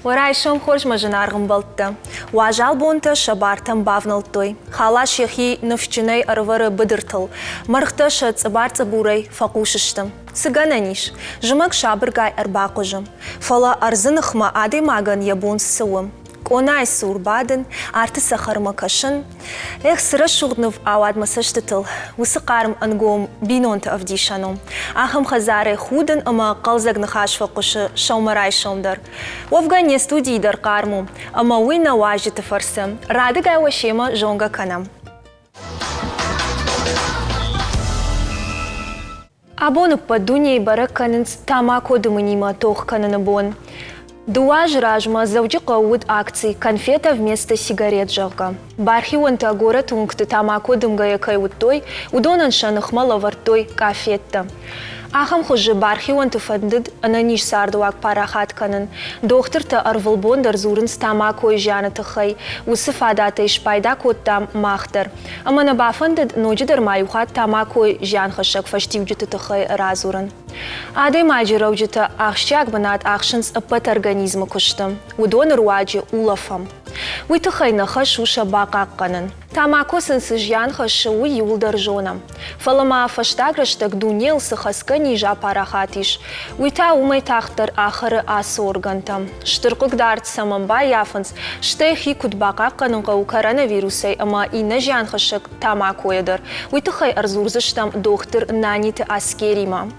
Уӕ райсом хорз, мӕ зынаргъ ӕмбӕлттӕ! Уазал бонтӕ сӕ бартӕм бавнӕлдтой. Халас йӕхи ныфсджынӕй ӕрывӕры быдыртыл. Мӕргътӕ сӕ цъыбар-цъыбурӕй фӕхъус сты. Цы гӕнӕн ис? Зымӕг сабыргай ӕрбахъуызы. Фӕлӕ ӕрдзы ныхмӕ адӕймагӕн йӕ бон цы у? Къонайы цур бадын, арты цӕхӕрмӕ кӕсын. Эх, цы рӕсугъд ныв ауад мӕ цӕстытыл! Уыцы хъарм ӕнгом бинонты ӕвдисӕн у. Ахӕм хӕдзарӕй худын ӕмӕ хъӕлдзӕг ныхас фӕхъуысы сӕумӕрайсом дӕр. Уӕвгӕ не студийы дӕр хъарм у, ӕмӕ уый нӕ уазджыты фӕрцы. Радыгай уӕ семӕ зонгӕ кӕнӕм. Абон ӕппӕт дунейы бӕрӕг кӕнынц тамако дымынимӕ тох кӕныны бон. Дыууӕ азы размӕ Дзӕуджыхъӕуы уыд акци «Конфета вместо сигарет», зӕгъгӕ. Бархионтӕ горӕты уынгты тамако дымгӕйӕ кӕй уыдтой, уыдонӕн сӕ ныхмӕ лӕвӕрдтой къафеттӕ. Ахӕм хуызы бархионты фӕндыд ӕнӕниз цардыуаг парахат кӕнын. Дохтыртӕ ӕрвылбон дӕр дзурынц тамакойы зианы тыххӕй. Уыцы фадатӕй спайда кодтам мах дӕр. Ӕмӕ нӕ бафӕндыд ноджыдӕр ма иу хатт тамакойы зианхӕссӕг фӕстиуджыты тыххӕй радзурын. Адӕймаджы рӕуджытӕ ахсджиаг бынат ахсынц ӕппӕт организмы куысты, уыдоны руаджы улӕфӕм. Уый тыххӕй нӕ хӕс у сӕ бахъахъхъӕнын. Тамако сын цы зиан хӕссы, уый иууылдӕр зонӕм. Фӕлӕ ма фӕстаг рӕстӕг дунейыл цы хӕцгӕ низ апарахат ис, уый та уымӕй тагъддӕр ахӕры ацы органтӕм. Стыр хъыгдард цӕмӕн баййафынц, стӕй хи куыд бахъахъхъӕнын хъӕуы коронавирусӕй ӕмӕ иннӕ зианхӕссӕг тамакойӕ дӕр, уый тыххӕй ӕрдзурдзыстӕм дохтыр Наниты Аскеримӕ.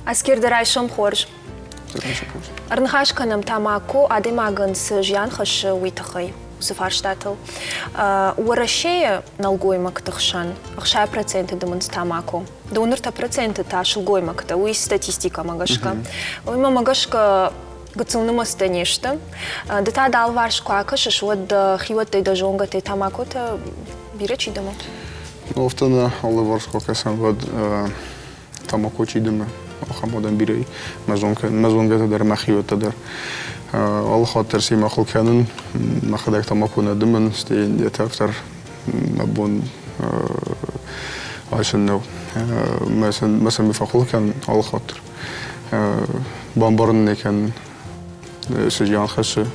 Аскер, дӕ райсом хорз. Ӕрныхас кӕнӕм тамако адӕймагӕн цы зиан хӕссы, уый тыххӕй уыцы фарстатыл. Уӕрӕсейы нӕлгоймӕгты хсӕн 60% дымынц тамако. Донортӕ проценты та сылгоймӕгтӕ, уый статистикӕмӕ гӕсгӕ. Уымӕ гӕсгӕ гыццыл нымӕцтӕ не сты. Ды та дӕ алыварс куы акӕсыс, уӕд дӕ хиуӕттӕй, дӕ зонгӕтӕй тамакотӕ бирӕ чи дымы? Ну, афтӕ нӕ алыварс куы акӕсӕм, уӕд тамако чи дымы, ахӕм адӕм бирӕ и. Мӕ зонгӕтӕ дӕр, мӕ хиуӕттӕ дӕр. Алы хатт дӕр семӕ хыл кӕнын, мӕхӕдӕг тамако нӕ дымын, стӕй йӕ тӕф дӕр мӕ бон айсын нӕу. Мӕ сӕм фӕхыл кӕнын алы хатт дӕр. Бамбарын нӕ кӕнын, цы зиан хӕссы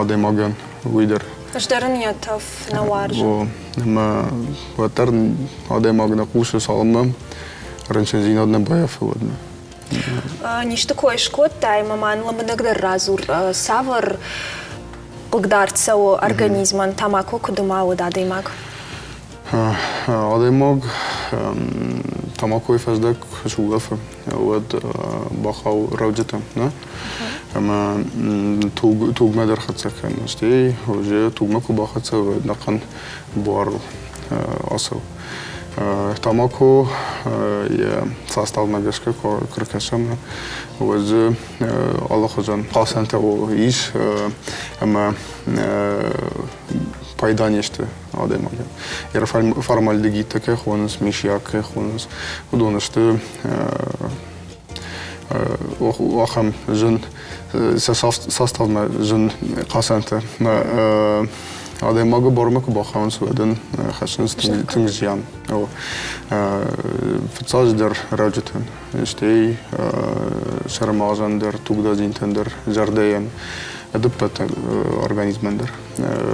адӕймагӕн, уый дӕр. Ӕз дӕр ын йӕ тӕф нӕ уарзын. Ӕмӕ уӕддӕр адӕймаг нӕ хъусы, цалынмӕ рынчындзинад нӕ баййафы, уӕдмӕ. Низты кой скодтай, ӕмӕ ма лӕмбынӕгдӕр радзур, цавӕр хъыгдард цӕуы организмӕн, тамако куы дыма, уӕд адӕймаг? Адӕймаг тамакойы фӕздӕг куы сулӕфы, уӕд бахауы рӕуджытӕм, нӕ? Ӕмӕ тугмӕ дӕр хӕццӕ кӕны. Стӕй уже тугмӕ куы бахӕццӕ, уӕд ӕнӕхъӕн буарыл ацӕуы. Тамако йӕ составмӕ гӕсгӕ куы ркӕсӕм, уӕд дзы алыхуызон хъацӕнтӕ ис ӕмӕ пайда не сты адӕймагӕн. Формальдегидтӕ кӕй хонынц, мишьяк кӕй хонынц, уыдон сты ахӕм зын сӕ составмӕ зын хъацӕнтӕ. Адӕймагы бормӕ куы бахауынц, уӕд ын хӕссынц тынг зиан. Фыццаджыдӕр рӕуджытӕн, стӕй сӕрымагъзӕн дӕр, тугдадзинтӕн дӕр, зӕрдӕйӕн, ӕдыппӕт организмӕн дӕр.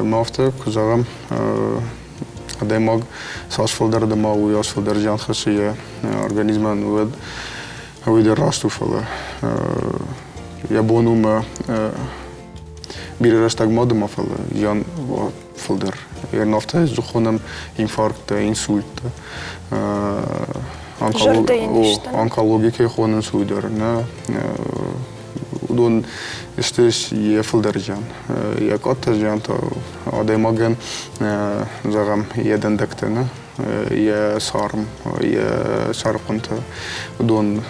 Ма афтӕ куы зӕгъӕм, адӕймаг цас фылдӕр дыма, уыйас фылдӕр зиан хӕссы йӕ организмӕн, уӕд уый дӕр раст у, фӕлӕ йӕ бон у мӕ бирӕ рӕстӕг ма дыма, фӕлӕ зиан фылдӕр. Афтӕ хонӕм инфаркттӕ, инсульттӕ, онкологи кӕй хонынц, уый дӕр. Нӕ уыдон сты йӕ фылдӕр зиан. Йӕ къаддӕр зиан та адӕймагӕн, зӕгъӕм, йӕ дӕндӕгтӕ, нӕ? йӕ царм, йӕ сӕрыхъуынтӕ, уыдон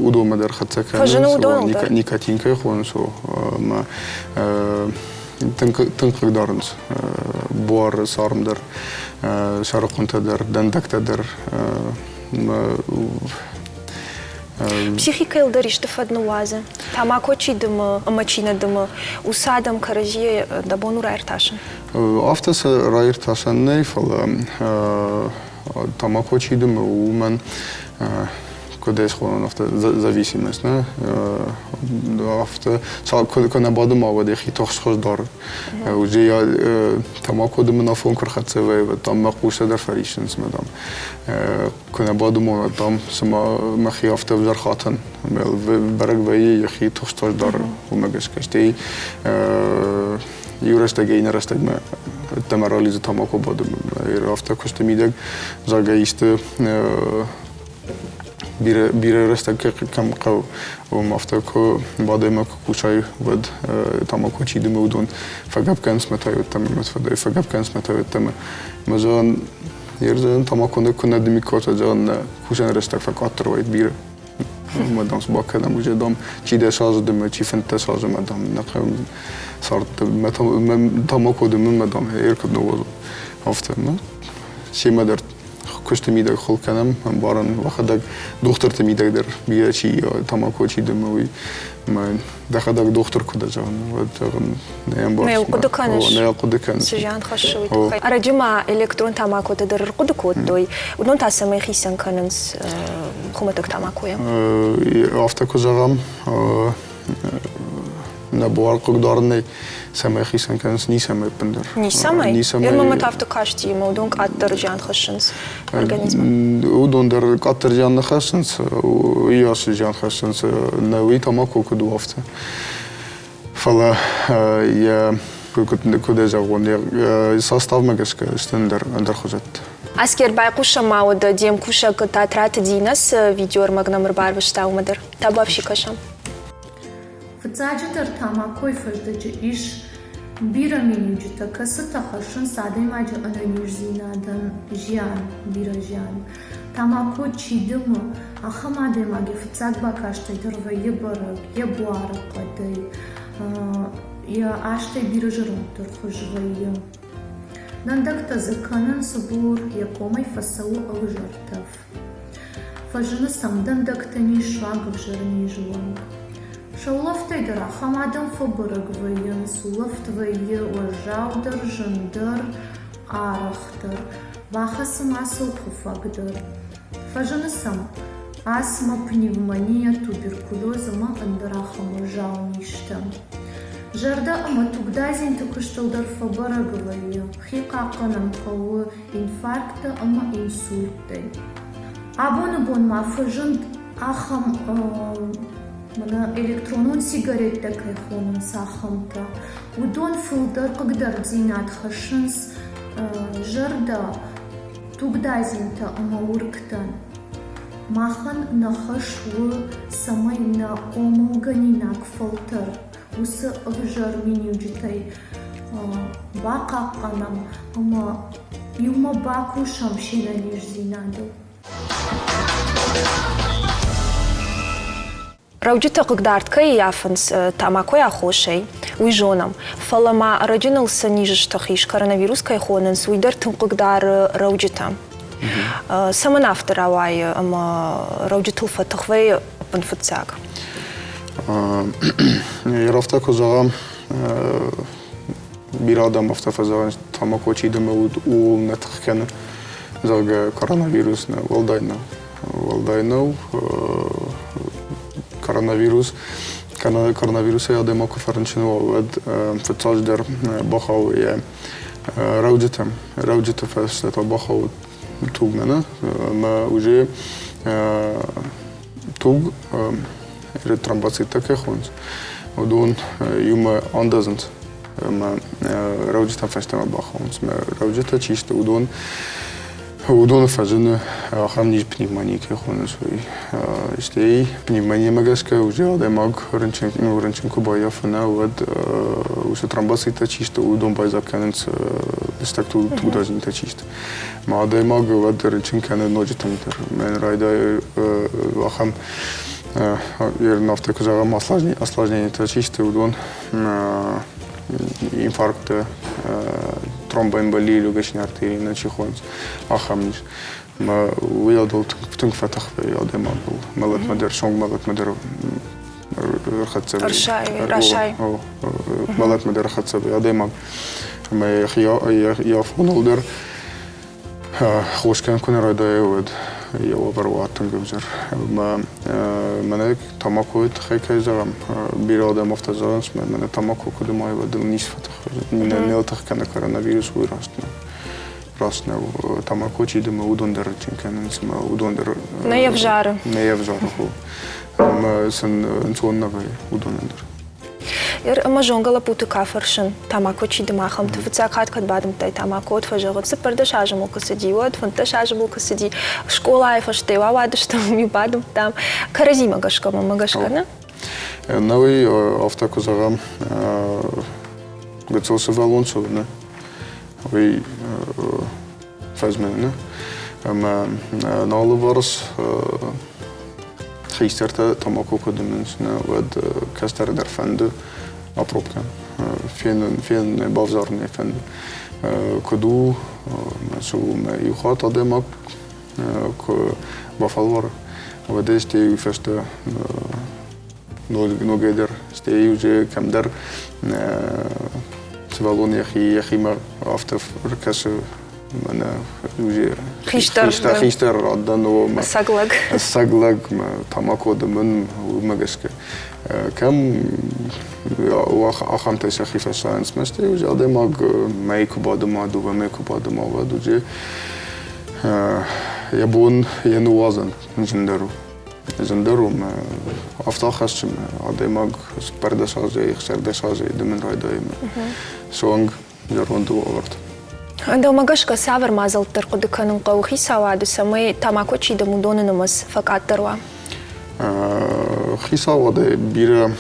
уыдонмӕ дӕр хӕццӕ кӕнынц. Никотин кӕй хонынц, ӕмӕ тынг хъыгдарынц буары царм дӕр, сӕрыхъуынтӕ дӕр, дӕндӕгтӕ дӕр. Психикӕйыл дӕр исты фӕд ныууадзы. Тамако чи дымы ӕмӕ чи нӕ дымы, уыцы адӕм кӕрӕдзийы дӕ бон у раиртасын? Афтӕ сӕ раиртасӕн нӕй, фӕлӕ тамако чи дымы, уымӕн. Куыд ӕй схонон, афтӕ зависимость, нӕ? Афтӕ куы нӕ бадыма, уӕд йӕхи тыхстхуыз дары. Уже йӕ тамако дымын афон куы рхӕццӕ вӕййы, уӕд дам мӕ хъустӕ дӕр фӕриссынц, мӕ дам. Куы нӕ бадымон, уӕд дам цыма мӕхи афтӕ ӕвзӕр хатын. Бӕрӕг вӕййы, йӕхи тыхстхуыз дары, уымӕ гӕсгӕ. Стӕй иу рӕстӕгӕй иннӕ рӕстӕгмӕ ӕддӕмӕ ралидзы тамако бадымын. Афтӕ куысты мидӕг, зӕгъгӕ, исты бирӕ, бирӕ рӕстӕг кӕм хъӕуы, уым афтӕ куы бадӕм ӕмӕ куы кусай, уӕд тамако чи дымы, уыдон фӕгӕпп кӕнынц мӕ тайуӕттӕм ӕмӕ фӕгӕпп кӕнынц мӕ тайуӕттӕм. Ӕмӕ зӕгъын, ерзӕн тамако нӕ куы нӕ дымиккой, уӕд зӕгъын, нӕ кусӕн рӕстӕг фӕкъаддӕр уаид бирӕ. Ӕмӕ дам цы бакӕнӕм, уже дам чи 10 азы дымы, чи 15 азы, мӕ дам нӕ хъӕуы цард тамако дымын, мӕ дам ӕркуыд ныууадзон. Афтӕ, ну, семӕ дӕр куысты мидӕг хыл кӕнӕм, ӕмбарын, уӕхӕдӕг дохтырты мидӕг дӕр бирӕ чи тамако чи дымы, уый. Мӕ дӕхӕдӕг дохтыр куы дӕ, зӕгъын, уӕд зӕгъын, нӕ ӕмбарыс. Нӕ хъуыды кӕныс? Нӕ хъуыды кӕныс. Цы зиан хӕссы, уый тыххӕй. Ӕрӕджы ма электрон тамакотӕ дӕр ӕрхъуыды кодтой. Уыдон та цӕмӕй хицӕн кӕнынц хуымӕтӕг тамакойӕ? Афтӕ куы зӕгъӕм, нӕ буар хъыгдарынӕй цӕмӕй хицӕн кӕнынц, ницӕмӕй ӕппындӕр. Ницӕмӕй? Ницӕмӕй. Ӕмӕ та афтӕ касти, ӕмӕ уыдон къаддӕр зиан хӕссынц организмӕн. Уыдон дӕр къаддӕр зиан нӕ хӕссынц, уыйас зиан хӕссынц, нӕ уый тамако куыд у, афтӕ. Фӕлӕ йӕ куыд ӕй зӕгъон, йӕ составмӕ гӕсгӕ сты ӕндӕр ӕндӕрхуызӕттӕ. Аскер, байхъусӕм ма уӕдӕ де мкусӕг Татраты Динӕ цы видеоӕрмӕг нӕм ӕрбарвыста, уымӕ дӕр. Табуафси кӕсӕм. Фыццаджыдӕр тамакойы фӕздӕджы ис бирӕ миниуджытӕ, кӕцытӕ хӕссынц адӕймаджы ӕнӕниздзинадӕн зиан, бирӕ зиан. Тамако чи дымы, ахӕм адӕймаг йӕ фыццаг бакастӕй дӕр вӕййы бӕрӕг, йӕ буары хъӕдӕй, йӕ азтӕй бирӕ зӕронддӕр хуыз вӕййы. Дӕндӕгтӕ дзы кӕнынц бур, йӕ комӕй фӕцӕуы ӕвзӕр тӕф. Фӕзыны сӕм дӕндӕгтӕ низ суанг ӕвзӕр низы онг. Сӕ улӕфтӕй дӕр ахӕм адӕм фӕбӕрӕг вӕййынц, улӕфт вӕййы уӕззаудӕр, зындӕр, арӕхдӕр, бахӕцы ма сыл хуыфӕг дӕр. Фӕзыны сӕм астма, пневмония, туберкулез ӕмӕ ӕндӕр ахӕм уӕззау низтӕ. Зӕрдӕ ӕмӕ тугдадзинты куыстыл дӕр фӕбӕрӕг вӕййы, хи хъахъхъӕнын хъӕуы инфаркттӕ ӕмӕ инсульттӕй. Абоны бон ма фӕзынд ахӕм мӕнӕ электронон сигареттӕ кӕй хонынц, ахӕмтӕ. Уыдон фылдӕр хъыгдарддзинад хӕссынц зӕрдӕ, тугдадзинтӕ ӕмӕ уыргтӕн. Махӕн нӕ хӕс у, цӕмӕй нӕ хъомылгӕнинаг фӕлтӕр уыцы ӕвзӕр миниуджытӕй бахъахъхъӕнӕм ӕмӕ иумӕ бакусӕм се нӕниздзинадыл. Рӕуджытӕ хъыгдард кӕй ӕййафынц тамакойы аххосӕй, уый зонӕм. Фӕлӕ ма ӕрӕджы ныл цы низ стых ис, коронавирус кӕй хонынц, уый дӕр тынг хъыгдары рӕуджытӕ. Цӕмӕн афтӕ рауайы ӕмӕ рӕуджытыл фӕтых вӕййы ӕппынфыццаг? Афтӕ куы зӕгъӕм, бирӕ адӕм афтӕ фӕзӕгъынц, тамако чи дымы, ууыл нӕ тых кӕны, зӕгъгӕ, коронавирус нӕ уӕлдай нӕу. Уӕлдай нӕу, коронавирус коронавирусӕй адӕймаг куы фӕрынчын уа, уӕд фыццаджыдӕр бахауы йӕ рӕуджытӕм. Рӕуджыты фӕстӕ та бахауы тугмӕ, нӕ? Ӕмӕ уже туг тромбоциттӕ кӕй хонынц, уыдон иумӕ андӕдзынц ӕмӕ рӕуджытӕм фӕстӕмӕ бахауынц. Ӕмӕ рӕуджытӕ чи сты, уыдон уыдоны фӕзыны ахӕм низ пневмония кӕй хонынц, уый. Стӕй пневмониямӕ гӕсгӕ уже адӕймаг рынчын, ну, рынчын куы баййафы, нӕ, уӕд уыцы тромбоциттӕ чи сты, уыдон байдзаг кӕнынц лыстӕг тугдадзинтӕ чи сты. Ма адӕймаг уӕд рынчын кӕны ноджы тынгдӕр. Мӕн райдайы ахӕм афтӕ куы зӕгъӕм, осложнениетӕ чи сты, уыдон инфаркты, тромбоэмболия, легочная артерия, нӕ чи хонынц, ахӕм низ. Ӕмӕ уый адыл тынг фӕтых вӕййы адӕймагыл. Мӕлӕтмӕ дӕр, сонг мӕлӕтмӕ дӕр ӕрхӕццӕ вӕййы. Расайы. Мӕлӕтмӕ дӕр ӕрхӕццӕ вӕййы адӕймаг. Ӕмӕ йӕхи афоныл дӕр хос кӕнын куы нӕ райдайа, уӕд йӕ уавӕр уа тынг ӕвзӕр. Ӕмӕ мӕнӕ тамакойы тыххӕй кӕй зӕгъӕм, бирӕ адӕм афтӕ зӕгъынц, мӕнӕ тамако куы дымай, уӕд ыл низ фӕтых, нӕ тых кӕны коронавирус, уый раст нӕу. Раст нӕу. Тамако чи дымы, уыдон дӕр рынчын кӕнынц, ӕмӕ уыдон дӕр... Нӕ ӕвзары. Нӕ ӕвзары, хо. Ӕмӕ сын ӕнцон нӕ вӕййы уыдонӕн дӕр. Ер ӕмӕ зонгӕ лӕппуты ка фӕрсын, тамако чи дымы, ахӕмты фыццаг хатт кӕд бадымдтай тамако, уӕд фӕзӕгъы, 14 азы мыл куы цыди, уӕд 15 азы мыл куы цыди, скъолайы фӕстӕ ауадыстӕм, иу бадымдтам. Кӕрӕдзимӕ гӕсгӕ мӕнмӕ гӕсгӕ нӕ? Науи афтӕ куы зӕгъӕм, гыццыл сывӕллон цы уыны, уый фӕзмыны. Ӕмӕ нӕ алыварс хистӕртӕ тамако куы дымынц, нӕ, уӕд кӕстӕры дӕр фӕнды апроб кӕнын, фенын, фенын, бавзарын ӕй фӕнды. Куыд у, цы у, мӕ иу хатт адӕймаг куы бафӕлвары, уӕд ӕй стӕй уый фӕстӕ ногӕй дӕр, стӕй уже кӕмдӕр сывӕллон йӕхи йӕхимӕ афтӕ ркӕсы, мӕнӕ уже хистӕр хистӕр адӕн о ӕцӕг лӕг ӕцӕг лӕг тамако дымын уымӕ гӕсгӕ кӕм ахӕмтӕй сӕхи фӕсайынц мӕ стӕй уже адӕймаг мӕй куы бадыма дыууӕ мӕй куы бадыма уӕд уже йӕ бон йӕ ныууадзӕн зындӕр у Зындӕр у мӕ афтӕ хӕссы мӕ адӕймаг 14 азӕй, 16 азӕй дымын райдайы мӕ суанг зӕронды уавӕрты. Дӕумӕ гӕсгӕ цавӕр мадзӕлттӕ ӕрхъуыды кӕнын хъӕуы хицауады, цӕмӕй тамако чи дымы, уыдоны нымӕц фӕкъаддӕр уа? Хицауадӕй бирӕ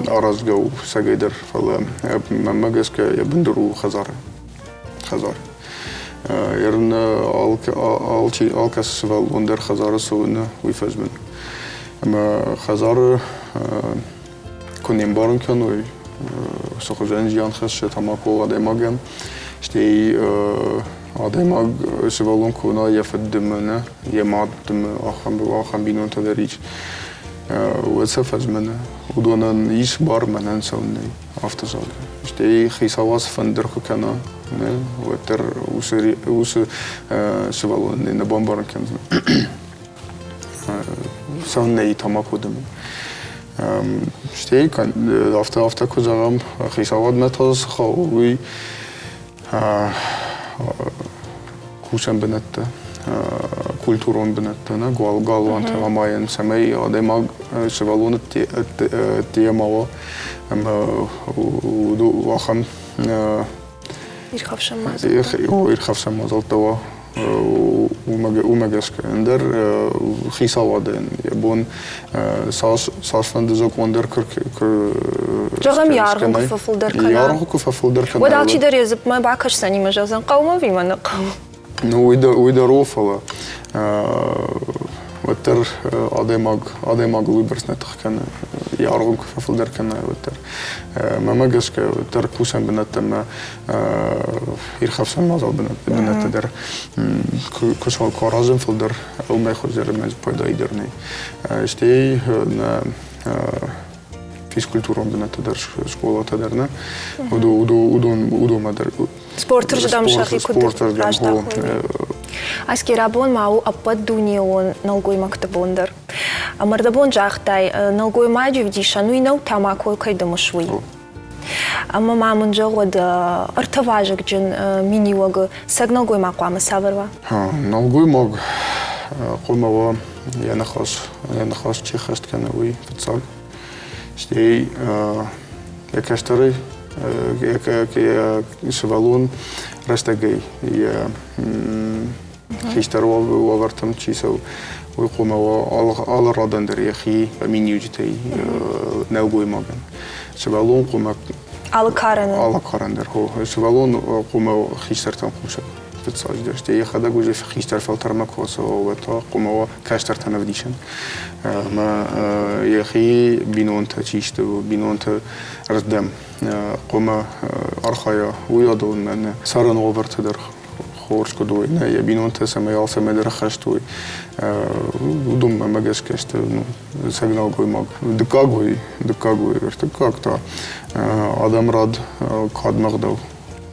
аразгӕ у сагӕйдӕр, фӕлӕ мӕнмӕ гӕсгӕ йӕ бындур у хӕдзары. Хӕдзар. Ерын алчи алкӕцы сывӕллон дӕр хӕдзары цы уыны, уый фӕзмын. Ӕмӕ хӕдзары куы не мбарын кӕной, цы хуызӕн зиан хӕссы тамако адӕймагӕн, стӕй адӕймаг сывӕллон куы уына йӕ фыд дымы, нӕ, йӕ мад дымы, ахӕм бинонтӕ дӕр ис, уӕд сӕ фӕзмыны. Уыдонӕн ис бар, мӕнӕн цӕуын нӕй. Афтӕ зӕгъгӕ. Стӕй хицауад цыфӕнды дӕр куы кӕна, нӕ, уӕддӕр уыцы, уыцы сывӕллоны нӕ бамбарын кӕндзӕн. Цӕуыннӕ тамако дымын. Стӕй афтӕ, афтӕ куы зӕгъӕм, хицауадмӕ та цы хауы, уый кусӕн бынӕттӕ, культурон бынӕттӕ, нӕ галуантӕ амайын, цӕмӕй адӕймаг сывӕллоны ӕддейӕ ма уа ӕмӕ ахӕм ирхӕфсӕн мадзӕлттӕ. Ирхӕфсӕн мадзӕлттӕ уа, уымӕ гӕсгӕ. Ӕндӕр хицауадӕн йӕ бон цасфӕнды закъон дӕр куы Зӕгъӕм, йӕ аргъ куы фӕфылдӕр кӕна. Йӕ аргъ куы фӕфылдӕр кӕна. Уӕд алчидӕр йӕ дзыпмӕ бакӕсдзӕни мӕ зӕгъдзӕн, хъӕумӕ ӕви мӕ нӕ хъӕуы? Ну, уый дӕр у, фӕлӕ уӕддӕр адӕймаг адӕймагыл уыйбӕрц нӕ тых кӕны, йӕ аргъ куы фӕфылдӕр кӕна, уӕддӕр. Мӕнмӕ гӕсгӕ, уӕддӕр кусӕн бынӕттӕ ӕмӕ ирхӕфсӕн мадзал бынӕттӕ дӕр куы аразӕм фылдӕр, уымӕй хуыздӕр ӕмӕ пайдайы дӕр нӕй. Стӕй нӕ физкультурон бынӕттӕ дӕр, скъолатӕ дӕр нӕ, уыдонмӕ дӕр Спорты рдӕм сӕхи куыд раздахой. Аскер, абон ма у ӕппӕтдунеон нӕлгоймӕгты бон дӕр. Ӕмӕ ӕрдӕбон загътай, нӕлгоймаджы ӕвдисӕн уый нӕу, тамако кӕй дымыс, уый. Ӕмӕ ма мын зӕгъ, уӕд ӕртӕвазыгджын миниуӕгы цӕг нӕлгоймаг хъуамӕ цавӕр уа? Нӕлгоймаг хъуамӕ уа йӕ ныхас, йӕ ныхас чи хӕст кӕны, уый фыццаг. Стӕй йӕ кӕстӕрӕй йӕ сывӕллон рӕстӕгӕй йӕ хистӕр уавӕртӕм чи цӕуы, уый хъуамӕ уа алы радӕн дӕр йӕхи миниуджытӕй нӕлгоймагӕн. Сывӕллон хъуамӕ алы карӕн алы карӕн дӕр сывӕллон хъуамӕ хистӕртӕм хъуса фыццаджыдӕр. Стӕй йӕхӕдӕг уже хистӕр фӕлтӕрмӕ куы ацӕуа, уӕд та хъуамӕ уа кӕстӕртӕн ӕвдисӕн. Ӕмӕ йӕхи бинонтӕ чи сты, бинонты рдӕм хъуамӕ архайа уый адыл мӕнӕ цӕрӕн уавӕртӕ дӕр хорз куыд уой, нӕ йӕ бинонтӕ цӕмӕй алцӕмӕй дӕр ӕххӕст уой, уыдонмӕ мӕ гӕсгӕ сты цӕг нӕлгоймаг. Дыккаг уый, дыккаг уый, ӕртыккаг та адӕм рад кадмӕ ӕгъдау,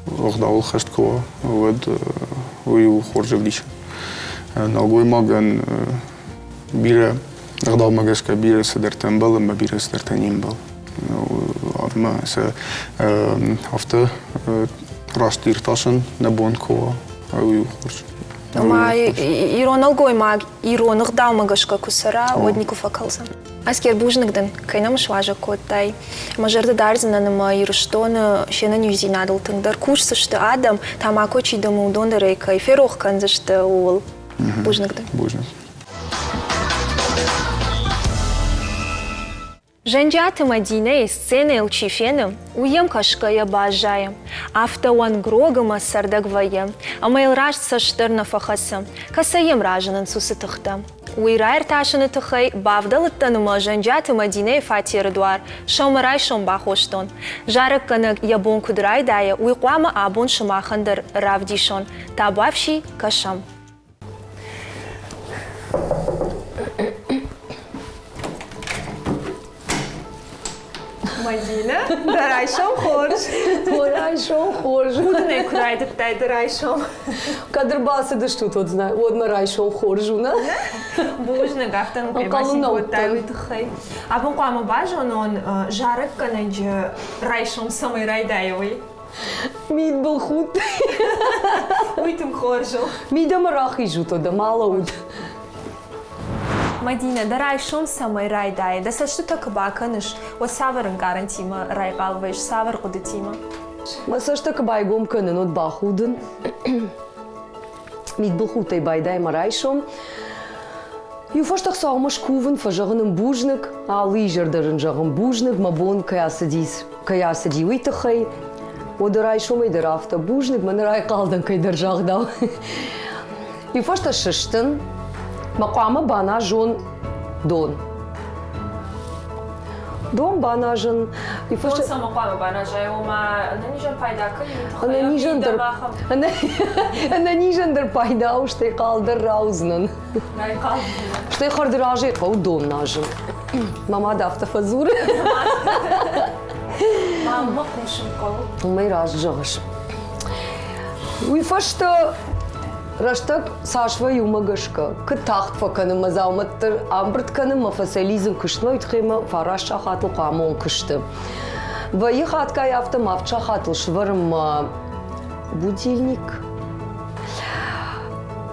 ӕгъдауыл хӕст куы уа, уӕд уый у хорз ӕвдисӕн. Нӕлгоймагӕн бирӕ ӕгъдаумӕ гӕсгӕ бирӕ цыдӕртӕ ӕмбӕлы ӕмӕ бирӕ цыдӕртӕ не мбӕлы. Ӕмӕ сӕ афтӕ раст иртасын нӕ бон куы уа, уый у хорз. Ӕмӕ ирон нӕлгоймаг ирон ӕгъдаумӕ гӕсгӕ куы цӕра, уӕд никуы фӕкӕлдзӕн. Аскер, бузныг дын, кӕй нӕм суазӕг кодтай. Мӕ зӕрдӕ дардзынӕн ӕмӕ Ирыстоны се нӕниздзинадыл тынгдӕр кусдзысты адӕм, тамако чи дымы, уыдон дӕр ӕй кӕй ферох кӕндзысты, ууыл. Бузныг дын. Бузныг. Зӕнджиаты Мӕдинӕйы сценӕйыл чи фены, уый йӕм кӕсгӕйӕ баззайы. Афтӕ уӕнгрог ӕмӕ цӕрдӕг вӕййы, ӕмӕ йыл раст цӕст дӕр нӕ фӕхӕцы, кӕцӕй йӕм разынынц уыцы тыхтӕ. Уый раиртасыны тыххӕй бавдӕлыдтӕн ӕмӕ Зӕнджиаты Мӕдинӕйы фатеры дуар сӕумӕрайсом бахостон. Зарӕггӕнӕг йӕ бон куыд райдайы, уый хъуамӕ абон сымахӕн дӕр равдисон. Табуафси, кӕсӕм. Мадина, дӕ райсом хорз. О, райсом хорз. Худынӕй куы райдыдтай дӕ райсом. Кӕд ӕрбацыдыстут, уӕд уӕд мӕ райсом хорз у, нӕ? Бузныг, афтӕ мын кӕй бацин кодтай, уый тыххӕй. Абон хъуамӕ базонон, зарӕггӕнӕджы райсом цӕмӕй райдайы, уый. Мидбылхудт. Уый тынг хорз у. Мидӕмӕ рахизут, уӕдӕ ма лӕуут. Мадинӕ, дӕ райсом цӕмӕй райдайы, дӕ цӕстытӕ куы бакӕныс, уӕд цавӕр ӕнкъарӕнтимӕ райхъал вӕййыс, цавӕр хъуыдытимӕ? Мӕ цӕстӕ куы байгом кӕнын, уӕд бахудын. Мидбылхудтӕй байдайы мӕ райсом. Иу фӕстӕ Хуыцаумӕ скувын, фӕзӕгъын ын бузныг, алы изӕр дӕр ын зӕгъын бузныг, мӕ бон кӕй ацыдис, кӕй ацыди, уый тыххӕй. Уӕдӕ райсомӕй дӕр афтӕ бузныг, мӕнӕ райхъал дӕн кӕйдӕр загъдау. Иу фӕстӕ сыстын, мӕ хъуамӕ баназон дон. Дон баназын. Дон цӕмӕ хъуамӕ баназай, ома ӕнӕнизӕн пайда кӕй у, ӕнӕнизӕн дӕр ӕнӕнизӕн дӕр пайда у, стӕй хъал дӕр раудзынӕн. Стӕй хӕрды разӕй хъӕуы дон назын. Мӕ мад афтӕ фӕдзуры. Маммӕ хъусын хъӕуы. Уымӕй раст зӕгъыс. Уый фӕстӕ рӕстӕг цас вӕййы, уымӕ гӕсгӕ, куыд тагъд фӕкӕнын мӕ дзаумӕтты ӕмбырд кӕнын, мӕ фӕцӕйлидзын куыстмӕ, уый тыххӕй мӕ фараст сахатыл хъуамӕ уон куысты. Вӕййы хатгай афтӕ мӕ авд сахатыл сывӕрын мӕ будильник.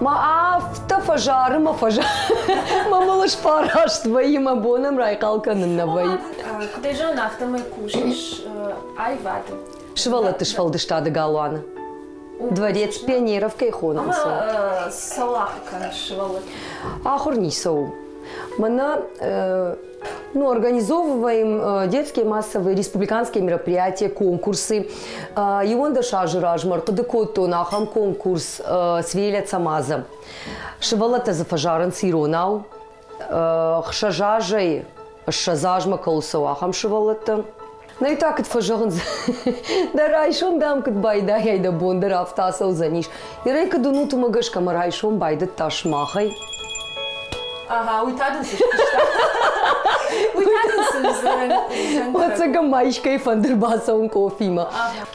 Ма афтӕ фӕзары мӕ фӕзары, мӕ мыл сфараст вӕййы, мӕ бонӕм райхъал кӕнын нӕ вӕййы. Куыд ӕй зонын, афтӕмӕй кусыс аивады. Сывӕллӕтты сфӕлдыстады галуаны. Дворец пионеров кӕй хонынц. Цӕуыл ахуыр кӕныс сывӕллӕтты? Ахуыр ницӕуыл. Мӕнӕ ну, организовываем детские массовые республиканские мероприятия, конкурсы. Иуӕндӕс азы размӕ ӕрхъуыды кодтон ахӕм конкурс «Свеля Цамаза». Сывӕллӕттӕ дзы фӕзарынц иронау. Хсӕз азӕй 20 азмӕ кӕуыл цӕуы, ахӕм сывӕллӕттӕ. Нӕй та куыд фӕзӕгъынц, дӕ райсом, дам, куыд байдайай, дӕ бон дӕр афтӕ ацӕудзӕнис. Ирӕй куыд уынут, уымӕ гӕсгӕ мӕ райсом байдыдта сымахӕй. Ага, уый та дын цы скуыста? Уый та дын цы Ӕцӕгӕн ма искӕй фӕндыр бацӕуын къофимӕ.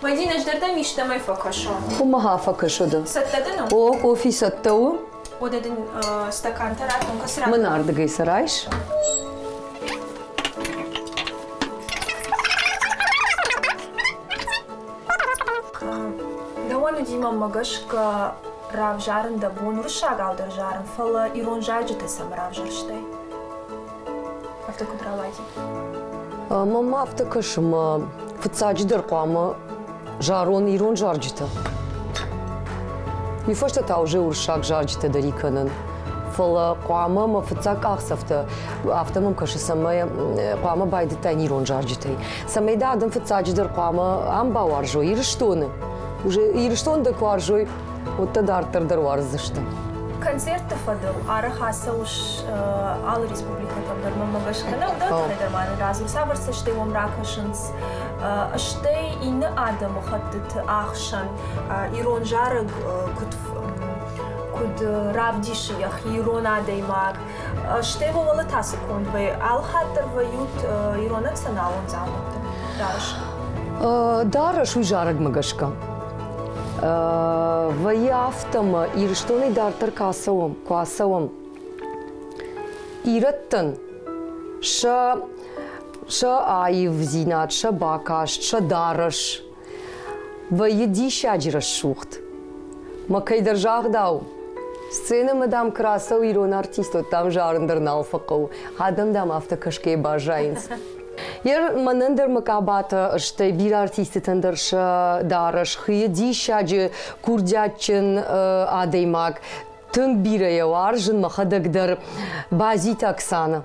Мадинӕ, ӕз дӕр дӕм истӕмӕй фӕкӕсон. Хуымӕ фӕкӕсо дӕ. Цӕттӕ дын у? О, къофи цӕттӕ у. Уӕдӕ дын стакантӕ раттон, кӕцы раттон? Мын ардыгӕй сӕ райс. Дӕуӕн уыди, мӕнмӕ гӕсгӕ, равзарын дӕ бон уырыссагау дӕр зарын, фӕлӕ ирон зарджытӕ цӕмӕ равзӕрстай? Афтӕ куыд рауади? Мӕнмӕ афтӕ кӕсы, мӕ фыццаджыдӕр хъуамӕ зарон ирон зарджытӕ. Уый фӕстӕ та уже уырыссаг зарджытӕ дӕр и кӕнын. Фӕлӕ хъуамӕ мӕ фыццаг къахдзӕфтӕ афтӕ мӕм кӕсы, цӕмӕй хъуамӕ байдыдтаин ирон зарджытӕй. Цӕмӕй дӕ адӕм фыццаджыдӕр хъуамӕ ам бауарзой, Ирыстоны. Уже Ирыстон дӕ куы уарзой, уӕд дӕ дарддӕр дӕр уарздзысты. Концертты фӕдыл арӕх ацӕуыс алы республикӕтӕм дӕр, мӕнмӕ гӕсгӕ нӕ, уыдон тыххӕй дӕр ма нын радзур, цавӕр цӕстӕй уӕм ракӕсынц, стӕй иннӕ адӕмыхӕттыты ӕхсӕн ирон зарӕг куыд куыд равдисы йӕхи ирон адӕймаг, стӕй уӕ уӕлӕ та цы конд вӕййы? Алы хатт дӕр вӕййут ирон националон дзаумӕтты дарӕсы? Дарӕс уый зарӕгмӕ гӕсгӕ. Вӕййы афтӕ ӕмӕ Ирыстонӕй дарддӕр куы ацӕуӕм, куы ацӕуӕм, ирӕттӕн сӕ сӕ аивдзинад, сӕ бакаст, сӕ дарӕс вӕййы диссаджы рӕсугъд. Мӕ кӕйдӕр загъдау, сценӕмӕ, дам, куы рацӕуы ирон артист, уӕд, дам, зарын дӕр нал фӕхъӕуы. Адӕм, дам, афтӕ кӕсгӕйӕ баззайынц. Мӕнӕн дӕр мӕ къабатӕ, стӕй бирӕ артистытӕн дӕр сӕ дарӕс хыйы диссаджы курдиатджын адӕймаг. Тынг бирӕ йӕ уарзын мӕхӕдӕг дӕр. Базиты Оксана.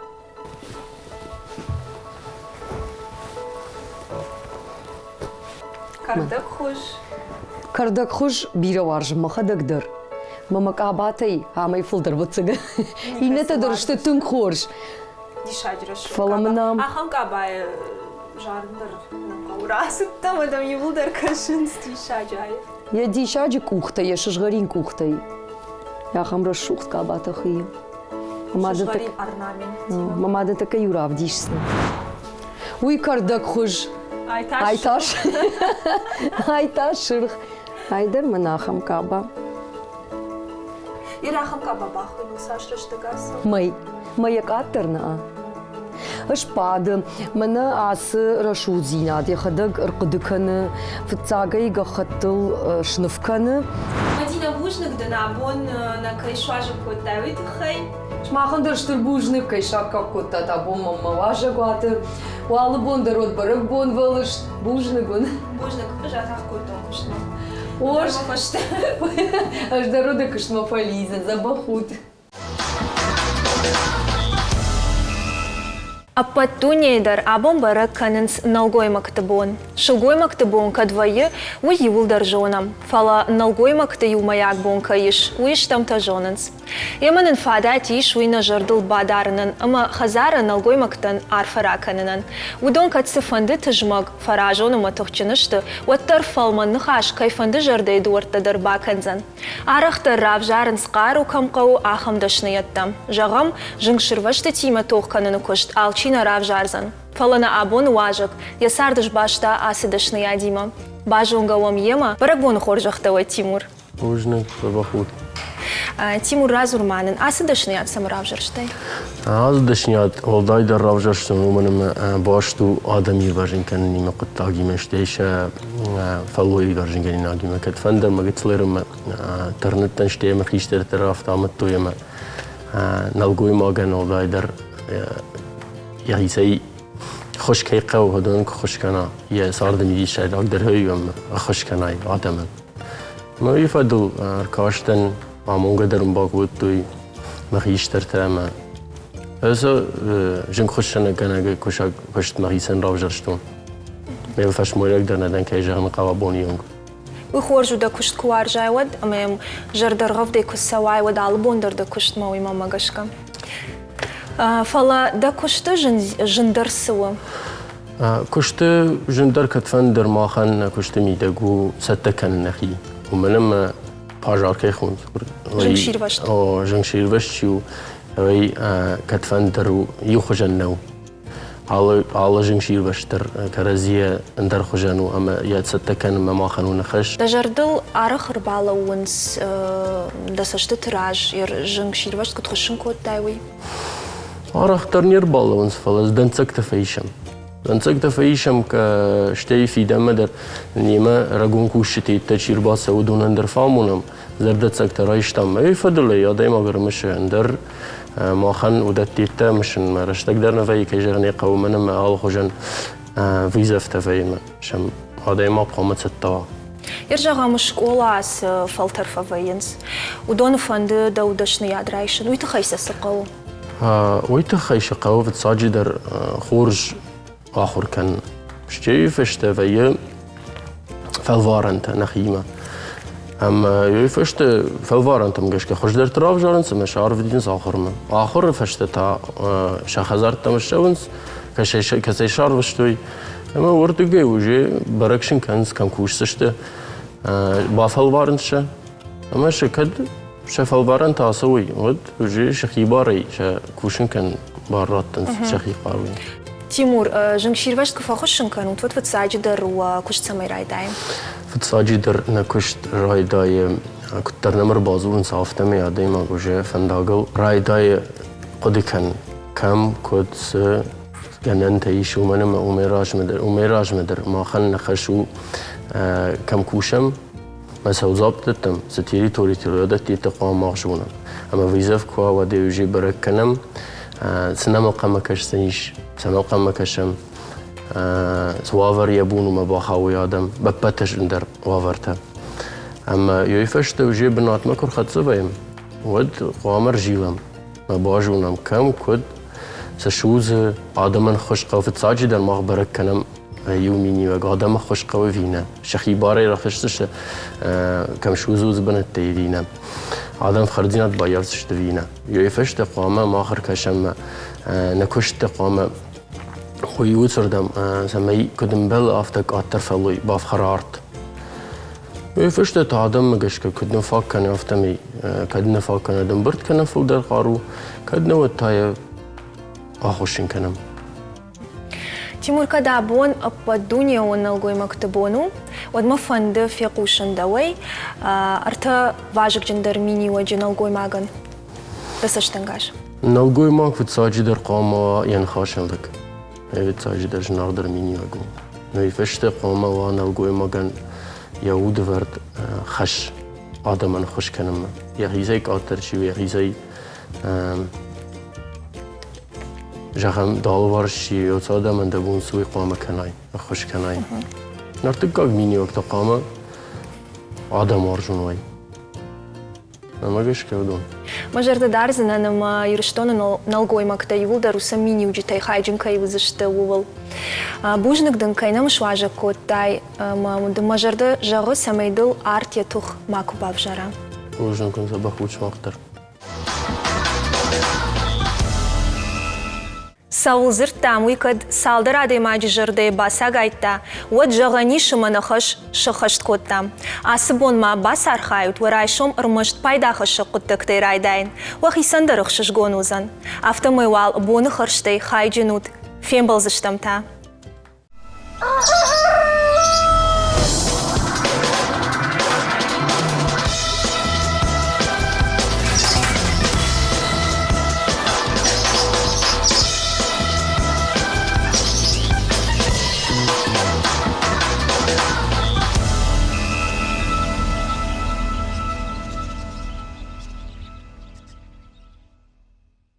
Кӕрдӕгхуыз. Кӕрдӕгхуыз бирӕ уарзын мӕхӕдӕг дӕр. Мӕ мӕ къабатӕй амӕй фылдӕр вӕццӕгӕн. Иннӕтӕ дӕр сты тынг хорз. Диссаджы рӕсугъд Фӕлӕ мын ам... Ахӕм къабайы зарын дӕр нӕ хъӕуы. Рацыдтӕ ӕмӕ дӕм иууылдӕр кӕсынц диссаджы аив. Йӕ диссаджы къухтӕ, йӕ сызгъӕрин къухтӕй. Ахӕм рӕсугъд къабатӕ хыйы. Сызгъӕрин орнамент. Мӕ мады тӕккӕ иу равдисдзӕн. Уый кӕрдӕгхуыз. Айтас. Айтас сырх. Ай дӕр мын ахӕм къаба. Ир ахӕм къаба бахуыйны цас рӕстӕг ацӕуы? Мӕй. Мӕйӕ къаддӕр нӕ. Сбады. Мӕнӕ ацы рӕсугъддзинад йӕхӕдӕг ӕрхъуыды кӕны, фыццагӕй гӕххӕттыл сныв кӕны. Мадинӕ, бузныг дын абон нӕ кӕй суазӕг кодтай, уый тыххӕй. Сымахӕн дӕр стыр бузныг, кӕй саккаг кодтат абон мӕнмӕ уазӕгуаты. Уалы бон дӕр уӕд бӕрӕгбонвӕлыст. Бузныг уын. Бузныг, ӕз атагъд кодтон куыстмӕ. Хорз. Ӕз дӕр уыды куыстмӕ фӕлидзын, дзӕбӕх ут. Ӕппӕт дунейы дӕр абон бӕрӕг кӕнынц нӕлгоймӕгты бон. Сылгоймӕгты бон кӕд вӕййы, уый иууылдӕр зонӕм. Фӕлӕ нӕлгоймӕгты иумӕйаг бон кӕй ис, уый стӕмтӕ зонынц. Ӕмӕ нын фадат ис уый нӕ зӕрдыл бадарынӕн ӕмӕ хӕдзары нӕлгоймӕгтӕн арфӕ ракӕнынӕн. Уыдон кӕд цыфӕнды тызмӕг, фӕразон ӕмӕ тыхджын сты, уӕддӕр фӕлмӕн ныхас кӕйфӕнды зӕрдӕйы дуӕрттӕ дӕр бакӕндзӕн. Арӕхдӕр равзарынц хъару кӕм хъӕуы, ахӕм дӕсныйӕдтӕ. Зӕгъӕм, зынгсирвӕзтытимӕ тох кӕныны куыст алчи нӕ равзардзӕн. Фӕлӕ нӕ абоны уазӕг йӕ цард сбаста ацы дӕсныйадимӕ. Базонгӕ уӕм йемӕ. Бӕрӕгбоны хорзӕхтӕ уӕд, Тимур! Бузныг, дзӕбӕх ут. Тимур, радзур-ма нын, ацы дӕсныйад цӕмӕ равзӕрстай? Ацы дӕсныйад уӕлдайдӕр равзӕрстон, уымӕн ӕмӕ баст у адӕм ирвӕзын кӕнынимӕ хъуыддагимӕ, стӕй сӕ фӕллой ирвӕзынгӕнинагимӕ. Кӕдфӕнды ӕмӕ гыццылӕрмӕ тырныдтӕн, стӕй ӕмӕ хистӕртӕ дӕр афтӕ амыдтой ӕмӕ нӕлгоймагӕн уӕлдайдӕр йӕхицӕй ххуыс кӕй хъӕуы, уыдонӕн куы ххуыс кӕна, йӕ царды мидис сӕйрагдӕр ӕххуыс кӕнай адӕмӕн. Уый фӕдыл ӕркастӕн, амонгӕ дӕр ын бакодтой мӕ хистӕртӕ ӕмӕ ӕз зынгхуыссӕнӕггӕнӕгы кусӕг куыст мӕхицӕн равзӕрстон. Ме фӕсмойнаг дӕр нӕ дӕн, кӕй зӕгъын хъӕуы абоны онг. Уый хорз у, дӕ куыст куы уарзай, уӕд ӕмӕ йӕм зӕрдӕргъӕвдӕй куы цӕуай, уӕд алы бон дӕр дӕ куыстмӕ уый мӕнмӕ гӕсгӕ. Фӕлӕ дӕ куысты зындӕр цы у? Куысты зындӕр кӕдфӕндӕр махӕн нӕ куысты мидӕг у цӕттӕ кӕнын нӕхи. Уымӕн ӕмӕ пожар кӕй хонынц. Зынгсирвӕзт. О, зынгсирвӕзт чи у, уый кӕдфӕндӕр у иухуызӕн нӕу. Алы, алы зынгсирвӕзт дӕр кӕрӕдзийӕ ӕндӕр хуызӕн у ӕмӕ йӕ цӕттӕ кӕнынмӕ махӕн у ныхас. Дӕ зӕрдыл арӕх ӕрбалӕууынц дӕ цӕстыты раз зынгсирвӕзт куыд хуыссын кодтай, уый? Арӕхдӕр не рбалӕууынц, фӕлӕ дӕнцӕгтӕ фӕисӕм. Дӕнцӕгтӕ фӕисӕм, стӕй фидӕнмӕ дӕр немӕ рагон кусджытӕ йедтӕ чи рбацӕуы, уыдонӕн дӕр фӕамонӕм, зӕрдӕцӕгтӕ райстам. Ӕй фӕдыл ӕй адӕймаг ӕрымысы ӕндӕр махӕн уыдӕттӕ мысынмӕ рӕстӕг дӕр нӕ вӕййы, кӕй зӕгъын ӕй хъӕуы, мӕн ӕмӕ алыхуызӕн вызовтӕ вӕййы сӕм адӕймаг хъуамӕ цӕттӕ уа. Йе зӕгъӕм, скъола цы фӕлтӕр фӕвӕййынц, уыдоны фӕнды дӕу дӕсныйад райсын, уый тыххӕй сӕ цы хъӕуы? Уый тыххӕй сӕ хъӕуы фыццаджыдӕр хорз ахуыр кӕнын. Стӕй фӕстӕ вӕййы фӕлварӕнтӕ нӕхимӕ. Ӕмӕ уый фӕстӕ фӕлварӕнтӕм гӕсгӕ хуыздӕрты равзарынц ӕмӕ сӕ арвитынц ахуырмӕ. Ахуыры фӕстӕ та сӕ хӕдзӕрттӕм ссӕуынц, кӕцӕй сӕрвыстой, ӕмӕ уырдыгӕй уже бӕрӕг сын кӕнынц, кӕм кусдзысты, бафӕлварынц сӕ. Ӕмӕ сӕ кӕд сӕ фӕлварӕнтӕ ацӕуой, уӕд уже сӕхи барӕй сӕ кусын кӕнын бар раттынц сӕхи хъаруйӕ. Тимур, зынгсирвӕзт куы фӕхуыссын кӕнут, уӕд фыццаджыдӕр уӕ куыст цӕмӕй райдайы? Фыццаджыдӕр нӕ куыст райдайы, куыддӕр нӕм ӕрбадзурынц, афтӕмӕй адӕймаг уже фӕндагыл райдайы хъуыды кӕнын, кӕм, куыд, цы гӕнӕнтӕ ис, уымӕн ӕмӕ уымӕй размӕ дӕр махӕн нӕ хӕс у, кӕм кусӕм, мӕ сӕудзуапп дӕттӕм, цы территоритыл уыдӕттӕ хъуамӕ мах зонӕм. Ӕмӕ вызов куы уа, уӕд ӕй уже бӕрӕг кӕнӕм, цы нӕм ӕнхъӕлмӕ кӕсдзӕнис, цӕмӕ ӕнхъӕлмӕ кӕсӕм, цы уавӕр йӕ бон уымӕ бахауой адӕм, ӕппӕт зындӕр уавӕртӕ. Ӕмӕ йой фӕстӕ уже бынатмӕ куы рхӕццӕ вӕййӕм, уӕд хъуамӕ ӕрзилӕм, ӕмӕ базонӕм, кӕм, куыд, цы судзы, адӕмӕн ххуыс хъӕуы. Фыццаджыдӕр мах бӕрӕг кӕнӕм иу миниуӕг, адӕмы ххуыс хъӕуы ӕви нӕ. Сӕхи барӕй рахызтысты, кӕм судзы, уыцы бынӕттӕй ӕви нӕ. Адӕм фхӕрддзинад баййафдзысты ӕви нӕ. Йой фӕстӕ хъуамӕ мах ӕркӕсӕм нӕ куысты хъуамӕ уый уыцырдӕм, цӕмӕй куыд ӕмбӕлы, афтӕ къаддӕр фӕллой бафхӕра арт. Уый фӕстӕ та адӕммӕ гӕсгӕ куыд нӕ фаг кӕны, афтӕмӕй кӕд нӕ фаг кӕны, ӕмбырд кӕны фылдӕр хъару, кӕд нӕ, уӕд та йӕ ахуыссын кӕнӕм. Тимур, кӕд абон ӕппӕтдунеон нӕлгоймӕгты бон у, уӕд мӕ фӕнды фехъусын дӕуӕй ӕртӕ вазыгджындӕр миниуӕджы нӕлгоймагӕн. Дӕ цӕстӕнгас. Нӕлгоймаг фыццаджыдӕр хъуамӕ уа йӕ ныхасӕн лӕг. Фыццаджыдӕр зынаргъдӕр миниуӕг у. Уый фӕстӕ хъуамӕ уа нӕлгоймагӕн йӕ удвӕрд хӕс адӕмӕн ӕххуыс кӕнынмӕ. Йӕхицӕй къаддӕр чи у, йӕхицӕй зӕгъӕм, дӕ алыварс чи уыцы адӕмӕн дӕ бон цы уый хъуамӕ кӕнай, ӕххуыс кӕнай. Ӕртыккаг миниуӕг та хъуамӕ адӕмуарзон уай. Ӕмӕ гӕсгӕ уыдон. Мӕ зӕрдӕ дардзынӕн ӕмӕ Ирыстоны нӕлгоймӕгтӕ иууылдӕр уыцы миниуджытӕй хайджын кӕй уыдзысты, ууыл. Бузныг дын, кӕй нӕм суазӕг кодтай ӕмӕ дын мӕ зӕрдӕ зӕгъы, цӕмӕй дыл арт йӕ тых макуы бавзара. Бузныг уын, дзӕбӕх ут сымах дӕр. Цӕуыл дзырдтам, уый кӕд цалдӕр адӕймаджы зӕрдӕйы бацагайдта, уӕд зӕгъӕн ис ӕмӕ нӕ хӕс сӕххӕст кодтам. Ацы бон ма бацархайут уӕ райсом ӕрмӕст пайдахӕссӕг хъуыддӕгтӕй райдайын, уӕхицӕн дӕр ӕхсызгон уыдзӕн. Афтӕмӕй уал боны хӕрзтӕй хайджын ут. Фембӕлдзыстӕм та.